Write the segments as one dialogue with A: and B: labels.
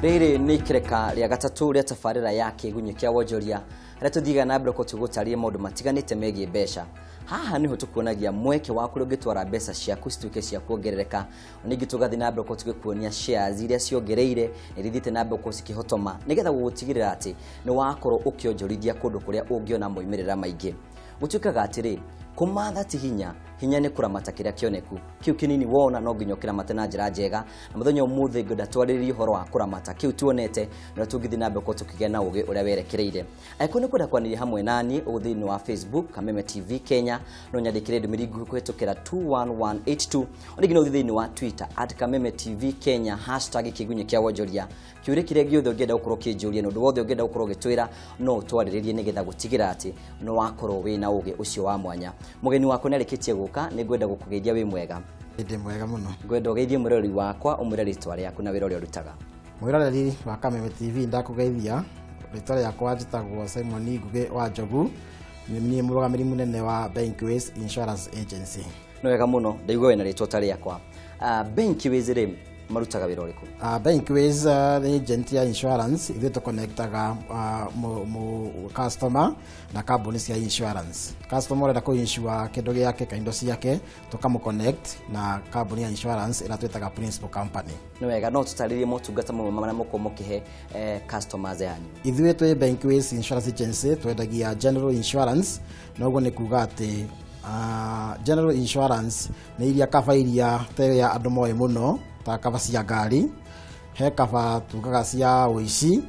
A: Rĩrĩ nĩ ikereka rĩa gatatũ rĩa tabarĩra ya Kĩgunyĩ kĩa Wonjoria harĩa tũthiaga na mbere gũtarĩria maũndũ matiganĩte megiĩ mbeca. Haha nĩho tũkuonagia mweke wa kũrĩa ũngĩtwara mbeca ciaku cituĩke cia kuongerereka. Ningĩ tũgathiĩ na mbere tũgĩkuonia shares iria ciongereire na iria ithiĩte na mbere gũkorwo cikĩhotoma nĩgetha gũgũtigĩrĩra atĩ nĩ wakorwo ũkĩonjorithia kũndũ kũrĩa ũngĩona moimĩrĩra maingĩ. Gũtuĩkaga atĩrĩ, kũmatha ti hinya, hinya nĩ kũramata kĩrĩa kĩoneku. Kĩu kĩnini wona no nginya ũkĩramate na njĩra njega. Na mũthenya ũmũthĩ ngwenda twarĩrĩrie ũhoro wa kũramata kĩu tuonete na ũrĩa tũngĩthiĩ na mbere gũkorwo tũkĩgĩa na ũgĩ ũrĩa werekereire. Angĩkorwo nĩ kwenda kwaranĩria hamwe naniĩ ũũ thĩinĩ wa Facebook Kameme TV Kenya, no nyandĩkĩre ndũmĩrĩri nguhĩ kũhĩtũkĩra 21182. Ona ningĩ no ũthiĩ thĩinĩ wa Twitter @Kameme TV Kenya hashtag Kĩgunyĩ kĩa Wonjoria. Kĩũria kĩrĩa gĩothe ũngĩenda gũkorwo ũkĩnjũria na ũndũ wothe ũngĩenda gũkorwo ũgĩtwĩra no ũtwarĩrĩrie nĩgetha gũtigĩrĩra atĩ nĩ wakorwo wĩna ũgĩ ũcio wa mwanya. Mũgeni wakwa nĩ arĩkĩtie gũka, nĩ ngwenda gũkũgeithia wĩ mwega.
B: Ndĩ mwega mũno.
A: Ngwenda ũgeithie mwĩroreri wakwa, ũmwĩre rĩtwa rĩaku na wĩra ũrĩa ũrutaga.
B: Mwĩroreri wa Kameme TV ndakũgeithia. Rĩtwa rĩakwa njĩtagwo Simon Ngũgĩ wa Njogu. Nĩ niĩ mũrũgamĩrĩri mũnene wa Bankways Insurance Agency.
A: Nĩ wega mũno, ndaigua wĩna rĩtwa ta rĩakwa. Bankways rĩ, marutaga wĩra ũrĩkũ?
B: Bankways nĩ agent ya insurance, ithuĩ tũconnectaga customer na kambuni cia insurance. Customer ũrenda kũ-insure kĩndũ gĩake kana indo ciake, tũkamũ-connect na kambuni ya insurance ĩrĩa twĩtaga principal company.
A: Nĩ wega, no tũtarĩrie motungata mamwe marĩa mũkoragwo mũkĩhe customers yanyu.
B: Ithuĩ twĩ Bankways Insurance Agency twendagia general insurance, na ũguo nĩ kuga atĩ general insurance nĩ iria kaba iria ta ĩrĩa andũ moĩ mũno ta kaba cia ngari, he kaba tugaga cia ũici,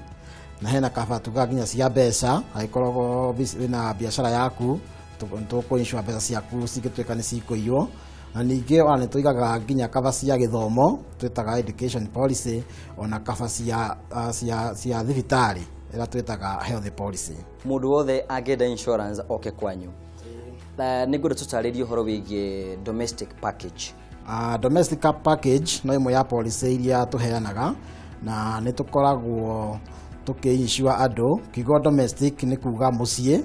B: na hena kaba tugaga nginya cia mbeca. Angĩkorwo wĩna biacara yaku, tũkũ-insure mbeca ciaku cingĩtuĩka nĩ cikũiywo. Na ningĩ ona nĩ tũigaga nginya kaba cia gĩthomo twĩtaga education policy, ona kaba cia thibitarĩ ĩrĩa twĩtaga health policy.
A: Mũndũ wothe angĩenda insurance oke kwanyu. Nĩ ngwenda tũtarĩrie ũhoro wĩgiĩ domestic package.
B: Domestic package no ĩmwe ya policy iria tũheanaga, na nĩ tũkoragwo tũkĩ-insure andũ. Kiugo domestic nĩ kuga mũciĩ,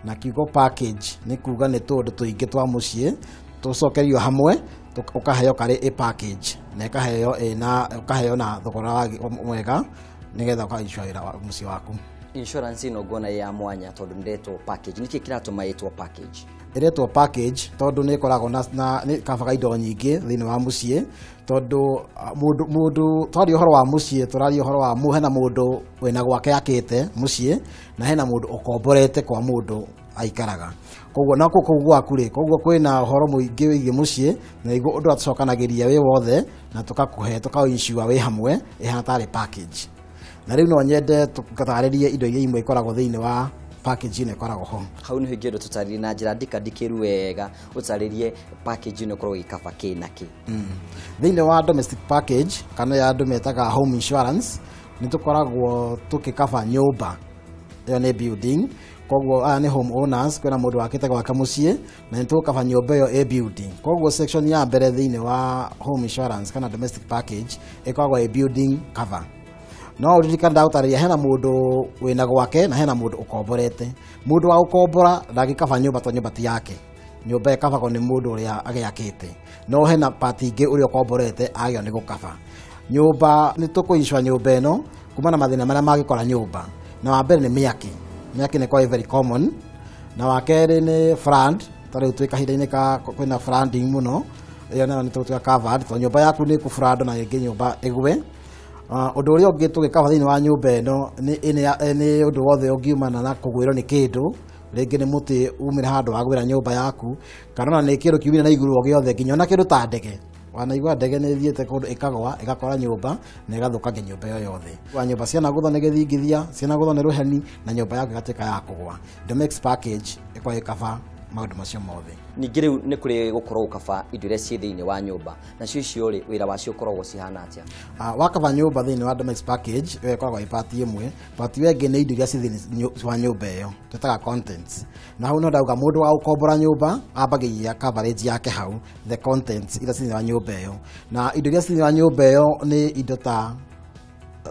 B: na kiugo package nĩ kuga nĩ tũũndũ tũingĩ twa mũciĩ tũcokerio hamwe, ũkaheo karĩ a package, na ĩkaheo ĩna, ũkaheo na thogora mwega nĩgetha ũka-insure wĩra wa mũciĩ waku.
A: Insurance ĩno nguona ĩ ya mwanya tondũ nĩretwo package. Nĩkĩ kĩratũma ĩtwo package?
B: Ĩretwo package tondũ nĩ ĩkoragwo na nĩ kabaga indo nyingĩ thĩinĩ wa mũciĩ, tondũ mũndũ twaria ũhoro wa mũciĩ tũraria ũhoro wa hena mũndũ wĩna gwake akĩte mũciĩ, na hena mũndũ ũkomborete kwa mũndũ aikaraga. Koguo na kũu gwaku rĩ, koguo kwĩna ũhoro mũingĩ wĩgiĩ mũciĩ, na nĩguo ũndũ ũrĩa tũcokanagĩria wĩ wothe na tũgakũhe, tũkaũ-insure wĩ hamwe, ĩhana tarĩ package. Na rĩu no nyende tũgatarĩrie indo iria imwe ikoragwo thĩinĩ wa package ĩno ĩkoragwo ho.
A: Hau nĩho ingĩenda tũtarĩrie na njĩra ndikandikĩru wega, ũtarĩrie package ĩno ĩkoragwo ĩgĩkaba kĩ na kĩ.
B: Thĩinĩ wa domestic package kana ya andũ metaga home insurance, nĩ tũkoragwo tũgĩkaba nyũmba, ĩyo nĩ building. Koguo aya nĩ home owners, kwĩna mũndũ wakĩte gwake mũciĩ na nĩ tũgũkaba nyũmba ĩyo ĩ building. Koguo section ya mbere thĩinĩ wa home insurance kana domestic package ĩkoragwo ĩ building cover. No ũririkane ndagũtarĩria hena mũndũ wĩna gwake na hena mũndũ ũkomborete. Mũndũ wa gũkombora ndangĩkaba nyũmba tondũ nyũmba ti yake. Nyũmba ĩkabagwo nĩ mũndũ ũrĩa agĩakĩte. No hena part ingĩ ũrĩa ũkomborete agĩrĩirwo nĩ gũkaba. Nyũmba nĩ tũkũ-insure nyũmba ĩno kumana na mathĩna marĩa mangĩkora nyũmba. Na wa mbere nĩ mĩaki. Mĩaki nĩ ĩkoragwo ĩ very common. Na wa kerĩ nĩ flood, ta rĩu twĩ kahinda-inĩ ka kwĩna flooding mũno, ĩyo nayo nĩ tũgũtuĩka covered tondũ nyũmba yaku nĩ ĩkũ-flood na ĩngĩ nyũmba ĩgwe. Ũndũ ũrĩa ũngĩ tũgĩkaba thĩinĩ wa nyũmba ĩno nĩ ũndũ wothe ũngiumana na kũgwĩrwo nĩ kĩndũ, rĩngĩ nĩ mũtĩ umĩre handũ wagwĩra nyũmba yaku, kana ona nĩ kĩndũ kiumire na igũrũ o gĩothe, nginya ona kĩndũ ta ndege. Wanaigua ndege nĩ ĩthiĩte kũndũ ĩkagwa, ĩgakora nyũmba na ĩgathũkangia nyũmba ĩyo yothe. Wa nyũmba cianagũthwo nĩ gĩthingithia, cianagũthwo nĩ rũheni, na nyũmba yaku ĩgatuĩka ya kũgwa. Domestic package ĩkoragwo ĩkaba maũndũ macio mothe.
A: Ningĩ rĩu nĩ kũrĩ gũkorwo ũkaba indo iria ciĩ thĩinĩ wa nyũmba, nacio icio rĩ, wĩra wacio ũkoragwo cihana atĩa?
B: Wakaba nyũmba thĩinĩ wa domestic package, ĩyo ĩkoragwo ĩ part ĩmwe. Part ĩyo ĩngĩ nĩ indo iria ciĩ thĩinĩ wa nyũmba ĩyo, twĩtaga contents. Na hau no ndauga mũndũ wa gũkombora nyũmba ambagĩria coverage yake hau, the contents iria ciĩ thĩinĩ wa nyũmba ĩyo. Na indo iria ciĩ thĩinĩ wa nyũmba ĩyo nĩ indo ta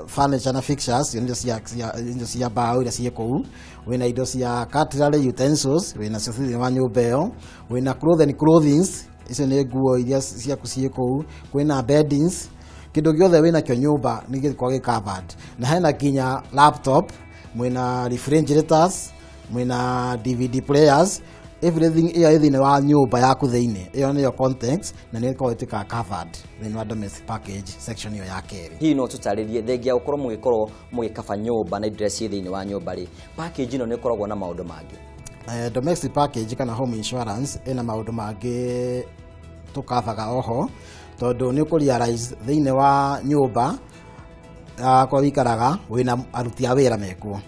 B: furniture na fixtures, indo cia mbaũ iria ciĩ kũu, wĩna indo cia cutlery utensils, wĩna cio thĩinĩ wa nyũmba ĩyo, wĩna clothing and clothings, icio nĩ nguo iria ciaku ciĩ kũu, kwĩna beddings, Kĩndũ gĩothe wĩnakĩo nyũmba nĩ gĩkoragwo gĩ covered. Na hena nginya laptop, mwĩna refrigerators, mwĩna DVD players, everything ĩyo ĩ thĩinĩ wa nyũmba yaku thĩinĩ, ĩyo nĩyo contents na nĩ ĩkoragwo ĩtuĩkaga covered thĩinĩ wa domestic package section ĩyo ya kerĩ.
A: Hihi no tũtarĩrie thengia gũkorwo mũgĩkorwo mũgĩkaba nyũmba na indo iria ciĩ thĩinĩ wa nyũmba rĩ, package ĩno nĩ ĩkoragwo na maũndũ mangĩ?
B: Domestic package kana home insurance ĩna maũndũ mangĩ tũkavaga oho, tondũ nĩ ũkũ realize thĩinĩ wa nyũmba kwa wikaraga wĩna aruti a wĩra mekuo.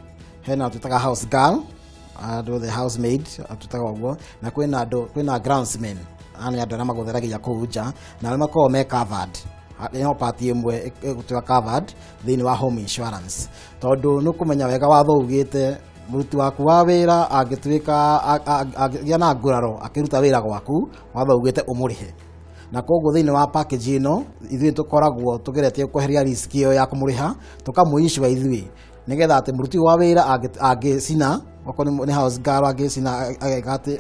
B: Hena twĩtaga house girl, andũ the housemaid twĩtaga ũguo, na kwĩna andũ, kwĩna groundsmen, aya nĩ andũ arĩa magũtheragia kũu nja na arĩa makoragwo me covered. Ĩno part ĩmwe ĩgũtuĩka covered thĩinĩ wa home insurance, tondũ nĩ ũkũmenya wega watho ugĩte mũruti waku wa wĩra angĩtuĩka angĩgĩa na nguraro akĩruta wĩra gwaku, watho ugĩte ũmũrĩhe. Na koguo thĩinĩ wa package ĩno ithuĩ tũkoragwo tũgeretie kweheria risk ĩyo ya kũmũrĩha, tũkamũinsure ithuĩ nĩgetha atĩ mũruti wa wĩra angĩcina, okorwo nĩ house girl angĩcina ageka atĩ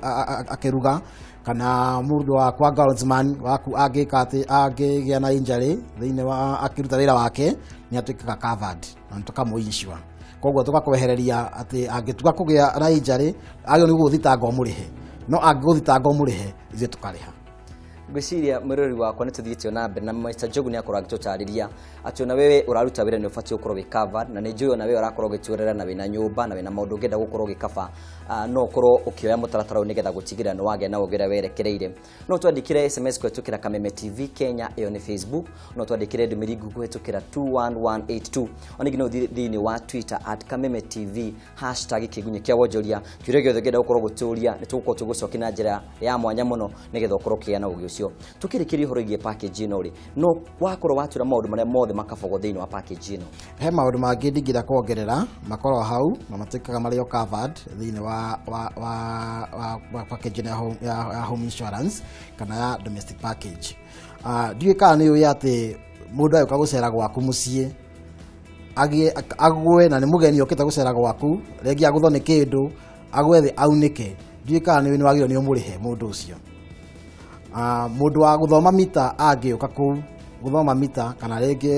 B: akĩruga, kana mũndũ wakwa groundsman waku angĩka atĩ angĩgĩa na injury thĩinĩ wa akĩruta wĩra wake, nĩ atuĩkaga covered na tũkamũinsure. Koguo tũgakwehereria atĩ angĩtuĩka kũgĩa na injury agĩrĩirwo nĩ gũgũthitanga ũmũrĩhe, no angĩgũthitanga ũmũrĩhe ithuĩ tũkarĩha.
A: Ngwĩciria mwĩroreri wakwa nĩ tũthiĩte ona mbere na Mr. Njogu nĩ akorwo agĩtũtarĩria atĩ ona wewe ũraruta wĩra nĩ ũbatiĩ gũkorwo wĩ covered, na nĩ njũĩ ona wewe ũrakorwo ũgĩtũrera na wĩna nyũmba na wĩna maũndũ ũngĩenda gũkorwo ũgĩkaba, no ũkorwo ũkĩoya mũtaratara ũyũ nĩgetha gũtigĩrĩra nĩ wagĩa na ũgĩ ũrĩa werekereire. No twandĩkĩre SMS kũhetũkĩra Kameme TV Kenya, ĩyo nĩ Facebook, no twandĩkĩre ndũmĩrĩri nguhĩ kũhetũkĩra 21182. Ona ningĩ no ũthiĩ thĩinĩ wa Twitter at Kameme TV hashtag kĩgunyĩ kĩa wonjoria, kĩũria gĩothe ũngĩenda gũkorwo ũgĩtũria nĩ tũgũkorwo tũgũcokia na njĩra ya mwanya mũno nĩgetha ũkorwo ũkĩgĩa na ũgĩ ũcio. Tukĩrĩkĩria ũhoro wĩgiĩ package ĩno rĩ, no wakorwo watura maũndũ marĩa mothe makabagwo thĩinĩ wa package ĩno?
B: He maũndũ mangĩ ndingĩenda kuongerera makorwo hau na matuĩkaga marĩ o covered thĩinĩ wa package ĩno ya home insurance kana ya domestic package. Ndiũĩ kana nĩ ũĩ atĩ mũndũ agĩũka gũcera gwaku mũciĩ agwe na nĩ mũgeni okĩte gũcera gwaku, rĩngĩ agũthwo nĩ kĩndũ agwe thĩ aunĩke, ndiũĩ kana nĩ wagĩrĩirwo nĩ ũmũrĩhe mũndũ ũcio. Mũndũ wa gũthoma mita angĩũka kũu gũthoma mita kana rĩngĩ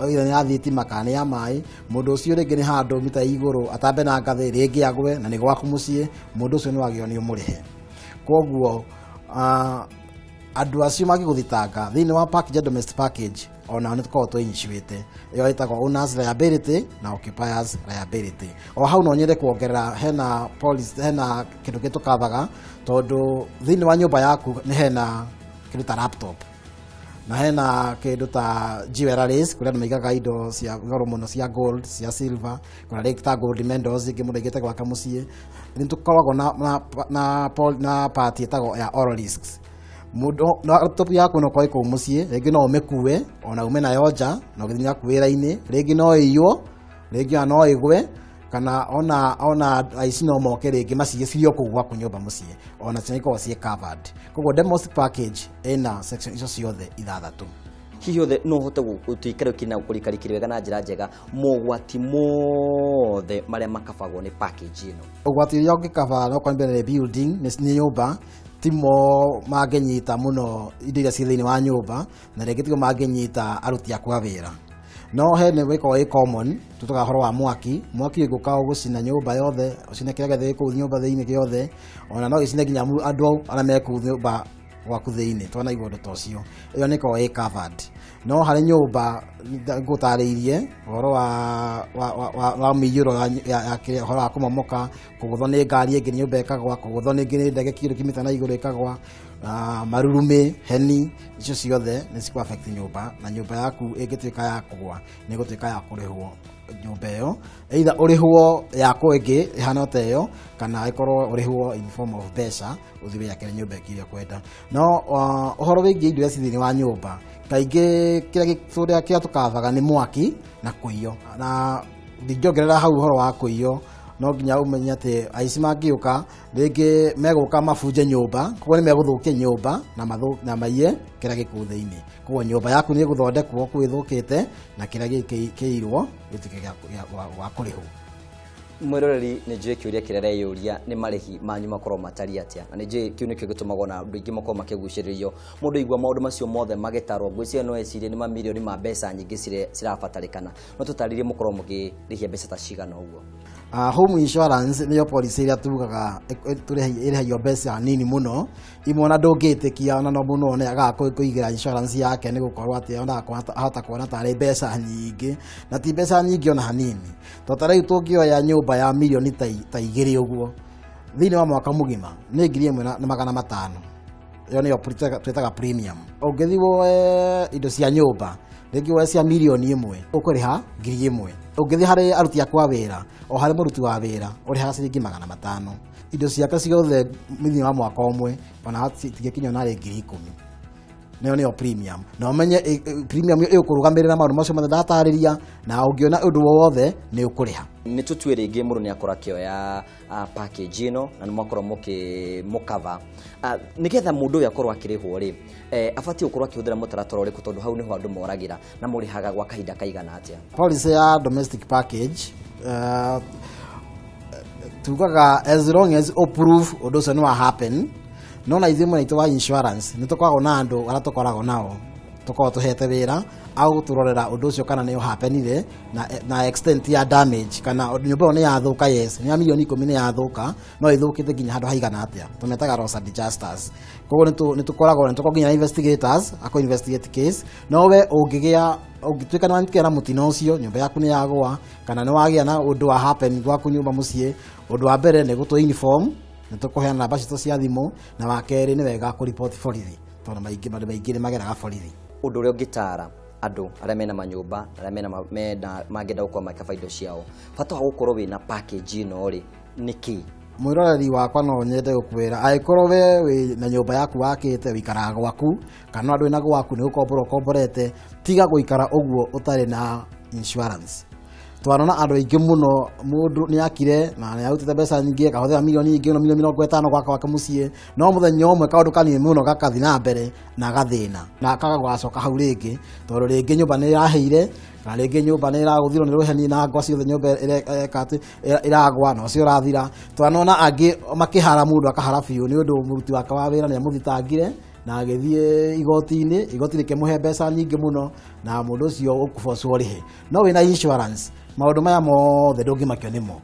B: either nĩ ya thitima kana nĩ ya maĩ, mũndũ ũcio rĩngĩ nĩ handũ mita igũrũ atambe na ngathĩ rĩngĩ agwe na nĩ gwaku mũciĩ, mũndũ ũcio nĩ wagĩrĩirwo nĩ ũmũrĩhe. Koguo andũ acio mangĩgũthitanga thĩinĩ wa package ya domestic package onao nĩ tũkoragwo twĩinsuĩte, ĩyo ĩtagwo owners liability na occupiers liability. O hau no nyende kuongerera hena policy, hena kĩndũ kĩngĩ tũkavaga, tondũ thĩinĩ wa nyũmba yaku nĩ hena kĩndũ ta laptop na hena kĩndũ ta jewelries, kũrĩa andũ maigaga indo cia goro mũno cia gold, cia silver, kuna rĩngĩ ta gold medals ingĩ mũndũ aigĩte gwake mũciĩ. Nĩ tũkoragwo na part ĩtagwo ya all risks. Mũndũ na laptop yaku no ĩkorwo ĩ kũu mũciĩ, rĩngĩ no ũmĩkue ona ume nayo nja na ũgĩthiĩ naku wĩra-inĩ, rĩngĩ no ĩiywo, rĩngĩ ona no ĩgwe, kana ona aici no moke rĩngĩ maciye cirio kũu gwaku nyũmba mũciĩ, ona cio ikoragwo ciĩ covered. Koguo domestic package ĩna section icio ciothe ithathatũ.
A: Hihi othe no ũhote gũtuĩka rĩu kĩna kũrikarikĩria wega na njĩra njega mogwati mothe marĩa makabagwo nĩ package ĩno?
B: Ũgwati ũrĩa ũngĩkaba no korwo mbere building nĩ nyũmba, timo mangĩnyita mũno indo iria ciĩ thĩinĩ wa nyũmba, na rĩngĩ timo mangĩnyita aruti aku a wĩra. No he nĩ ĩkoragwo ĩ common, tũtugaga ũhoro wa mwaki, mwaki ũngĩũka ũgũcina nyũmba yothe, ũcine kĩrĩa gĩothe gĩ kũu nyũmba thĩinĩ gĩothe, ona no gĩcine nginya andũ arĩa me kũu nyũmba gwaku thĩinĩ, twanaigua ũndũ ta ũcio, ĩyo nĩ ĩkoragwo ĩ covered. No harĩ nyũmba ngũtarĩirie ũhoro wa mĩiyũro ya kĩrĩa, ũhoro wa kũmomoka, kũgũthwo nĩ ngari ĩngĩ nyũmba ĩkagwa, kũgũthwo nĩ nĩ ndege kĩndũ kiumĩte na igũrũ ĩkagwa, marurumĩ, heni, icio ciothe nĩ cikũ affect nyũmba, na nyũmba yaku ĩngĩtuĩka ya kũgwa nĩ ĩgũtuĩka ya kũrĩhwo nyũmba ĩyo, either ũrĩhwo yakwo ĩngĩ ĩhana ta ĩyo, kana ĩkorwo ũrĩhwo in form of mbeca ũthiĩ wĩyakĩre nyũmba ĩngĩ ĩrĩa ũkwenda. No ũhoro wĩgiĩ indo iria ciĩ thĩinĩ wa nyũmba, kaingĩ kĩrĩa kĩrĩa tũkavaga nĩ mwaki na kũiywo, na ndingĩongerera hau ũhoro wa kũiywo, no nginya ũmenye atĩ aici mangĩũka rĩngĩ megũka mabunje nyũmba, koguo nĩ megũthũkia nyũmba na maiye kĩrĩa gĩ kũu thĩinĩ. Koguo nyũmba yaku nĩ ĩgũthondekwo kũu ĩthũkĩte na kĩrĩa kĩirwo gĩtuĩke gĩa kũrĩhwo.
A: Mwiroreri nĩ njũĩ kĩũria kĩrĩa areyũria nĩ marĩhi manyu makorwo matariĩ atĩa, na nĩ njũĩ kĩu nĩkĩo gĩtũmaga ona andũ aingĩ makorwo makĩgucĩrĩrio. Mũndũ aigua maũndũ macio mothe magĩtarwo, ngwĩciria no ecirie nĩ mamirioni ma mbeca nyingĩ cirabatarĩkana. No tũtarĩrie mũkorwo mũkĩrĩhia mbeca ta cigana ũguo?
B: Home insurance nĩyo policy ĩrĩa tugaga ĩrĩhagio mbeca nini mũno, imwe ona ndũngĩtĩkia, ona no mũno one agaga kũigĩra insurance yake nĩ gũkorwo atĩ onaga ahota kuona tarĩ mbeca nyingĩ, na ti mbeca nyingĩ ona hanini. To ta rĩu tũngĩoya nyũmba ya mirioni ta 2 ũguo thĩinĩ wa mwaka mũgima nĩ 1500. Ĩyo nĩyo twĩtaga premium. Ũngĩthiĩ woe indo cia nyũmba rĩngĩ woe cia mirioni 1 ũkũrĩha 1000. Ũngĩthiĩ harĩ aruti aku a wĩra, o harĩ mũruti wa wĩra ũrĩhaga ciringi 500. Indo ciake ciothe thĩinĩ wa mwaka ũmwe ona citingĩkinya ona rĩ 10,000. Nayo nĩyo premium. Na ũmenye premium ĩyo ĩkũrũgamĩrĩra maũndũ macio mothe ndatarĩria, na ũngĩona ũndũ wothe nĩ ũkũrĩha.
A: Nĩ tũtue rĩngĩ mũndũ nĩ akorwo akĩoya package ĩno na nĩ mwakorwo mũkĩmũcover. Nĩgetha mũndũ ũyũ akorwo akĩrĩhwo rĩ, abatiĩ gũkorwo akĩhũthĩra mũtaratara ũrĩkũ, tondũ hau nĩho andũ moragĩra, na mũrĩhaga gwa kahinda kaigana atĩa?
B: Policy ya domestic package, tugaga as long as approve ũndũ ũcio nĩ wa happen. No na ithuĩ mwena witũ wa insurance nĩ tũkoragwo na andũ arĩa tũkoragwo nao tũkoragwo tũhete wĩra au gũtũrorera ũndũ ũcio kana nĩ ũhappenire na extent ya damage, kana nyũmba ĩyo nĩ yathũka, yes, nĩ ya mirioni 10 nĩ yathũka, no ĩthũkĩte nginya handũ haigana atĩa. Tũmetaga loss adjusters. Koguo nĩ tũkoragwo nĩ tũkoragwo nginya investigators a kũ investigate case. No we ũngĩtuĩka nĩ wagĩa na mũtino ũcio, nyũmba yaku nĩ yagũa kana nĩ wagĩa na ũndũ wa happen gwaku nyũmba mũciĩ, ũndũ wa mbere nĩ gũtũ inform, nĩ tũkũheana namba citũ cia thimũ, na wa kerĩ nĩ wega kũripoti borithi, tondũ maũndũ maingĩ nĩ mageraga borithi.
A: Ũndũ ũrĩa ũngĩtara andũ arĩa mena manyũmba, arĩa mena mangĩenda gũkorwo makĩbanga indo ciao, bata wa gũkorwo wĩna package ĩno rĩ nĩ kĩ?
B: Mwĩroreri wakwa no nyende gũkwĩra, angĩkorwo we wĩ na nyũmba yaku wakĩte, wĩikaraga gwaku, kana ndwĩ na gwaku nĩ gũkombora ũkomborete, tiga gũikara ũguo ũtarĩ na insurance. Twanona andũ aingĩ mũno, mũndũ nĩ akire na nĩ arutĩte mbeca nyingĩ, akahũthĩra mirioni nyingĩ, na mirioni 50 gwaka gwake mũciĩ, no mũthenya ũmwe kaũndũ kanini mũno gagathiĩ na mbere na gathĩna, na akaga gũgacoka hau rĩngĩ, tondũ rĩngĩ nyũmba nĩ ĩrahĩire, kana rĩngĩ nyũmba nĩ ĩragũthirwo nĩ rũheni na ngwa ciothe nyũmba ĩreka atĩ, ĩragwa na ũcio ũrathira. Twanona angĩ makĩhara mũndũ akahara biũ nĩ ũndũ mũruti wake wa wĩra nĩ amũthitangire na agĩthiĩ igoti-inĩ, igoti rĩkĩmũhe mbeca nyingĩ mũno na mũndũ ũcio ũkũbocwo ũrĩhe. No wĩna insurance maũndũ maya mothe ndũngĩmakio nĩmo.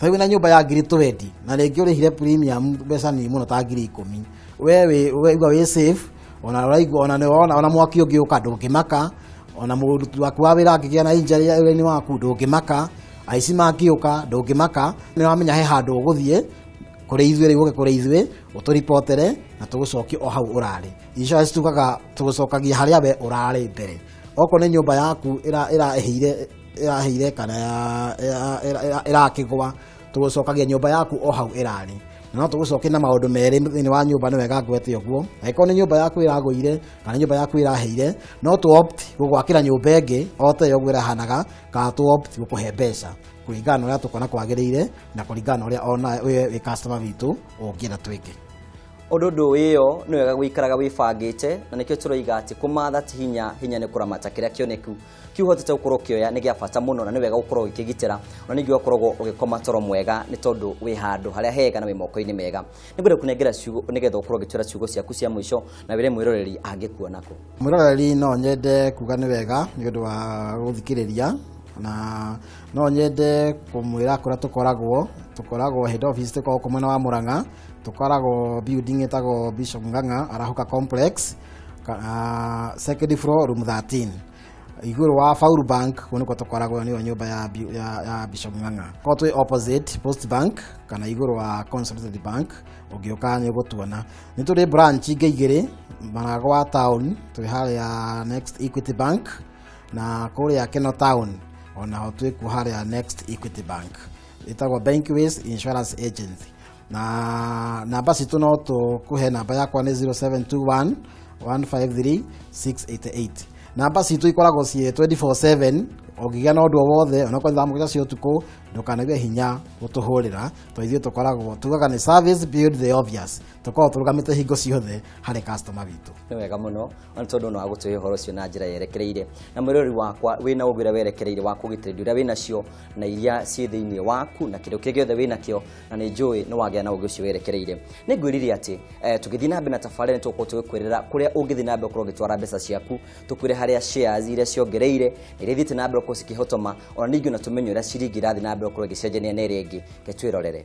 B: Ta wĩna nyũmba ya ngiri 20 na rĩngĩ ũrĩhire premium mbeca nini mũno ta ngiri 10, we waigua wĩ safe, ona ũraigua ona nĩ wona ona mwaki ũngĩũka ndũngĩmaka, ona mũruti waku wa wĩra angĩgĩa na injury wĩra-inĩ waku ndũngĩmaka, aici mangĩũka ndũngĩmaka, nĩ wamenya he handũ ũgũthiĩ kũrĩ ithuĩ, rĩu ũke kũrĩ ithuĩ ũtũripotere na tũgũcokie o hau ũrarĩ. Insurance tugaga tũgũcokagia harĩa we ũrarĩ mbere. Okorwo nĩ nyũmba yaku ĩrahĩire kana ĩrakĩgwa, tũgũcokagia nyũmba yaku o hau ĩrarĩ. Na no tũgũcokie na maũndũ merĩ thĩinĩ wa nyũmba, nĩ wega ngwete ũguo. Angĩkorwo nĩ nyũmba yaku ĩragũire kana nyũmba yaku ĩrahĩire, no tũ opt gũgwakĩra nyũmba ĩngĩ o ta ĩyo ũguo ĩrahanaga, kana tũ opt gũkũhe mbeca kũringana na ũrĩa tũkuona kwagĩrĩire na kũringana na ũrĩa ona we wĩ customer witũ ũngĩenda twĩke.
A: Ũndũ ũyũ nĩ wega gũikaraga wĩbangĩte, na nĩkĩo tũroiga atĩ kũmatha ti hinya, hinya nĩ kũramata kĩrĩa kĩoneku kĩu ũhotete gũkorwo ũkĩoya nĩ gĩa bata mũno, na nĩ wega gũkorwo ũgĩkĩgitĩra, na ningĩ ũgakoragwo ũgĩkoma toro mwega nĩ tondũ wĩ handũ harĩa hega na wĩ moko-inĩ mega. Nĩngwenda kũnengera ciugo nĩgetha ũkorwo ũgĩtwĩra ciugo ciaku cia mũico na wĩre mwĩroreri angĩkuona kũ.
B: Mwĩroreri no nyende kuga nĩ wega nĩ ũndũ wa gũthikĩrĩria, na no nyende kũmwĩra kũrĩa tũkoragwo head office, tũkoragwo kũ mwena wa Murang'a, tũkoragwo building ĩtagwo Bishop Ng'ang'a Arahũka Complex, second floor room 13, igũrũ wa Faulu Bank, kũu nĩkuo tũkoragwo, nĩyo nyũmba ya Bishop Ng'ang'a. Korwo twĩ opposite Post Bank kana igũrũ wa Consolidated Bank, ũngĩũka nĩ ũgũtuona. Nĩ tũrĩ branch ingĩ igĩrĩ Maragwa town, twĩ harĩa next Equity Bank, na kũrĩa Keno town onaho twĩkuo harĩa next Equity Bank. Ĩtagwo Bankways Insurance Agency. Na namba citũ no tũkũhe, namba yakwa nĩ 0721 153 688. Namba citũ ikoragwo ciĩ 24/7, Ũngĩgĩa na ũndũ o wothe, onakorwo thaa 7 cia ũtukũ, ndũkanaige hinya gũtũhũrĩra, tondũ ithuĩ tũkoragwo tugaga nĩ service beyond the obvious, tũkoragwo tũrũgamĩte hingo ciothe harĩ customer witũ.
A: Nĩ wega mũno ona tondũ no agũtũhe ũhoro ũcio na njĩra yerekereire. Na mwĩrori wakwa, wĩna ũgĩ ũrĩa werekereire wa kũgitĩra indo iria wĩnacio na iria ciĩ thĩinĩ waku na kĩndũ kĩrĩa gĩothe wĩnakĩo, na nĩ njũĩ nĩ wagĩa na ũgĩ ũcio werekereire. Nĩ ngwĩrire atĩ tũgĩthiĩ na mbere na tabarĩra nĩ tũgũkorwo tũgĩkwĩrĩra kũrĩa ũngĩthiĩ na mbere gũkorwo ũgĩtwara mbeca ciaku, tũkwĩre harĩa shares iria ciongereire na iria ithiĩte na mbere gũkorwo cikĩhotoma, ona ningĩ ona tũmenye ũrĩa ciringi irathiĩ na mbere gũkorwo ĩgĩcenjania na ĩrĩa ĩngĩ. Reke twĩrorere.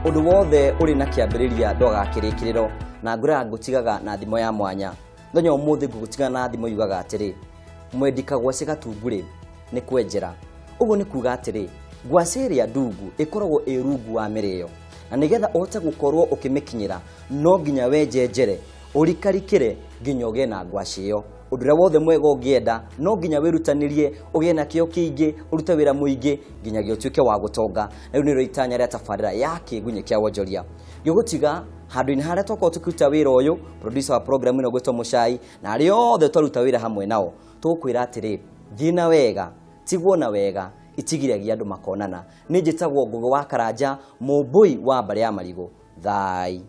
A: Ũndũ wothe ũrĩ na kĩambĩrĩria ndwagaga kĩrĩkĩrĩro, na ngwĩraga ngũtigaga na thimo ya mwanya. Mũthenya wa ũmũthĩ ngũgũtiga na thimo yugaga atĩrĩ, mwendi kagwacĩ gatungurĩ nĩ kwenjera. Ũguo nĩ kuga atĩrĩ, ngwacĩ ĩrĩa ndungu ĩkoragwo ĩ rungu wa mĩrĩo, na nĩgetha ũhote gũkorwo ũkĩmĩkinyĩra no nginya wenjenjere, ũrikarikĩre nginya ũgĩe na ngwacĩ ĩyo. Ũndũ ũrĩa wothe mwega ũngĩenda no nginya wĩrutanĩrie, ũgĩe na kĩo kĩingĩ, ũrute wĩra mũingĩ nginyagia ũtuĩke wa gũtonga. Na rĩu nĩrĩo itanya rĩa tabarĩra ya Kĩgunyĩ kĩa Wonjoria. Ngĩgũtiga handũ-inĩ harĩa twakorwo tũkĩruta wĩra ũyũ, producer wa program ĩno gwĩtwo Mũcai, na arĩa othe twaruta wĩra hamwe nao, tũgũkwĩra atĩrĩ, thiĩ na wega, tigwo na wega, itigiragia andũ makonana. Nĩ njĩtagwo Ngũgĩ wa Karanja, mũmbũi wa mbarĩ ya Marigũ. Thai.